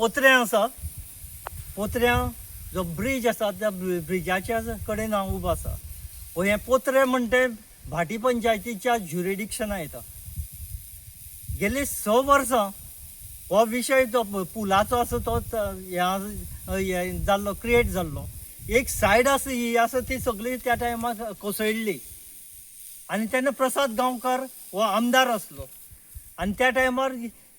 पोत्र्यां आसा. पोत्र्यां जो ब्रीज आसा, त्या ब्रिजाच्या कडेन हांव उबो आसा. हो हें पोत्रें म्हणटे भाटी पंचायतीच्या ज्युरिडिक्शना येता. गेली 6 वर्सां हो विशय जो पुलाचो आसा, तो हें जाल्लो, क्रिएट जाल्लो. एक सायड आसा, ही आसा, ती सगळी त्या टायमार कोसळिल्ली आनी तेन्ना प्रसाद गांवकार हो आमदार आसलो आनी त्या टायमार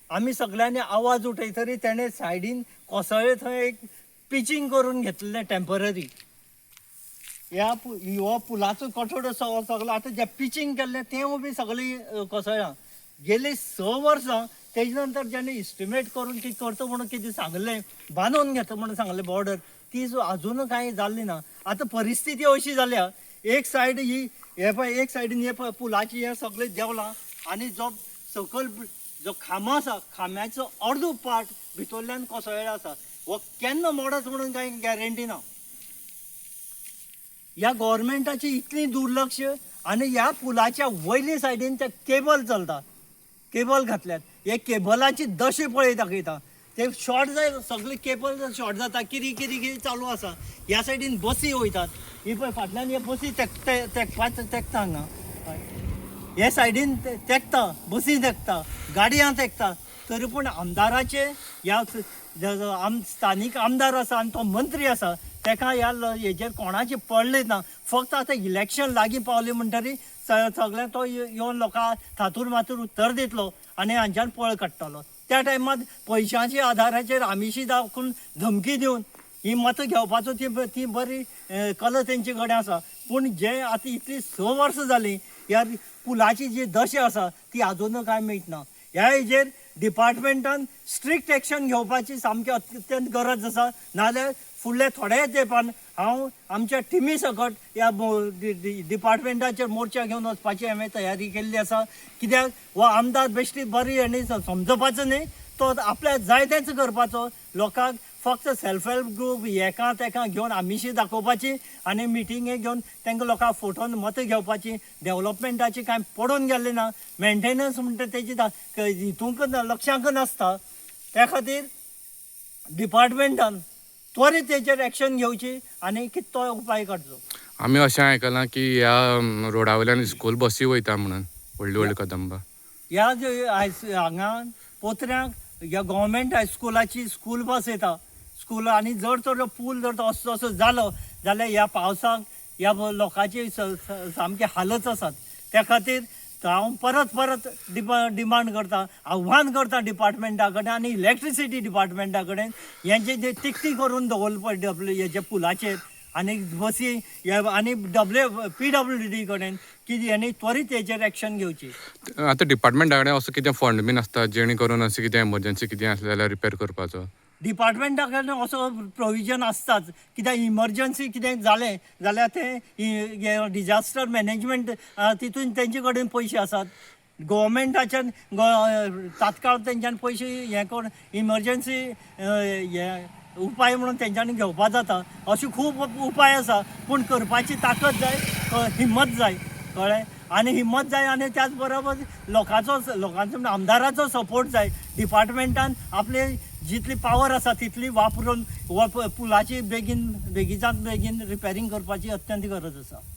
आमी सगळ्यांनी आवाज उठयतरी तेणें सायडीन कोसळ्ळे थंय एक पिचींग करून घेतलें टेंपररी. ह्या हो पुलाचो कठोड आसा, हो सगळो आतां जें पिचींग केल्लें तेंवूय बी सगळें कोसळ्ळां. गेली 6 वर्सां तेजे नंतर जेन्ना इस्टिमेट करून कितें करता म्हणून कितें सांगलें, बांदून घेता म्हणून सांगलें बॉर्डर, ती अजून कांय जाल्ली ना. आतां परिस्थिती अशी जाल्या, एक सायड ही, हे पळय, एक सायडीन हे पळय पुलाची हे सगळें देंवलां आनी जो सकयल जो खांबो आसा, खांब्याचो अर्दो पार्ट भितरल्यान कोसळ्ळो आसा. हो केन्ना मोडत म्हणून कांय गॅरंटी ना. ह्या गोवोरमेंटाची इतली दुर्लक्ष. आनी ह्या पुलाच्या वयले सायडीन ते केबल चलता, केबल घातल्यात. हे केबलाची दशा पळय दाखयता. ते शॉर्ट जाय, सगळे केबल शॉर्ट जाता. किरी किरी किरी चालू आसा. ह्या सायडीन बसी वयतात. ही पळय, फाटल्यान हे बसी तेकता, तेकपा तेकता हांगा. हय. हे सायडीन तेकता, बसी तेकता, गाडयां तेकता. तरी पूण आमदाराचे ह्या जो स्थानीक आमदार आसा आनी तो मंत्री आसा, तेका ह्या हेजेर कोणाचें पडलें ना. फक्त आतां इलेक्शन लागीं पावलें म्हणटरी सगळें तो येवन लोकांक थातूर मातूर उत्तर दितलो आनी हांच्यान पळ काडटलो. त्या टायमार पयशांच्या आधाराचेर आमिशी दाखोवन, धमकी दिवन ही मतां घेवपाचो ती ती बरी कला तेंचे कडेन आसा. पूण जे आतां इतलीं 6 वर्सां जालीं, ह्या पुलाची जी दशा आसा ती आजून कांय मेळना. ह्या हेजेर डिपार्टमेंटान स्ट्रिक्ट एक्शन घेवपाची सामकी अत्यंत गरज आसा. नाजाल्यार फुडल्या थोड्या तेंपान हांव आमच्या टिमी सकट ह्या डिपार्टमेंटाचेर मोर्चा घेवन वचपाची हांवें तयारी केल्ली आसा. कित्याक हो आमदार बेश्टी बरी आनी समजपाचो न्ही, तो आपल्याक जाय तेंच करपाचो. लोकांक फक्त सेल्फ हेल्प ग्रूप हेका तेका घेवन आमिशी दाखोवपाची आनी मिटिंगे घेवन तांकां लोकांक फोटोन मतां घेवपाची. डेवलपमेंटाची कांय पडून गेल्लें ना. मेंटेनन्स म्हणटा तेजी हितूंक लक्षांक नासता. त्या खातीर डिपार्टमेंटान त्वरीत तेचेर एक्शन घेवची आनी कितें तो उपाय काडचो. आमी अशें आयकलां की ह्या रोडा वयल्यान स्कूल बसी वयता म्हणून, व्हडली व्हडली कदंबा. ह्या जे हांगा पोत्र्यांक ह्या गव्हर्मेंट हायस्कुलाची स्कूल बस येता स्कूल. आनी जर तर पूल जर तो असो असो जालो जाल्यार ह्या पावसाक ह्या लोकांची सामकी हालत आसात. त्या खातीर हांव परत परत डिमांड करता, आव्हान करता डिपार्टमेंटा कडेन आनी इलेक्ट्रिसिटी डिपार्टमेंटा कडेन, हेंचे जे तिकटी करून दवरले पळय डब्ल्यू हेजे पुलाचेर आनी बसी हे आनी PWD कडेन की हेणी त्वरीत हेचेर एक्शन घेवची. आतां डिपार्टमेंटा कडेन असो कितें फंड बीन आसता, जेणे करून अशें कितें एमर्जन्सी कितें आसलें जाल्यार रिपेर करपाचो? डिपार्टमेंटा कडेन असो प्रोविजन आसताच. कित्याक इमर्जन्सी कितें जालें जाल्यार तें डिजास्टर मॅनेजमेंट तितून तेंचे कडेन पयशे आसात. गोवोरमेंटाच्यान तात्काळ तेंच्यान पयशे हें करून इमर्जन्सी हे उपाय म्हणून तेंच्यांनी घेवपा जाता. अशे खूब उपाय आसा, पूण करपाची ताकद जाय, हिम्मत जाय, कळ्ळें? आनी हिम्मत जाय आनी त्याच बरोबर लोकांचो लोकांचो म्हणजे आमदाराचो सपोर्ट जाय. डिपार्टमेंटान आपले जितली पावर आसा तितली वापरून हो पुलाची बेगीन बेगीनात बेगीन रिपेरींग करपाची अत्यंत गरज आसा.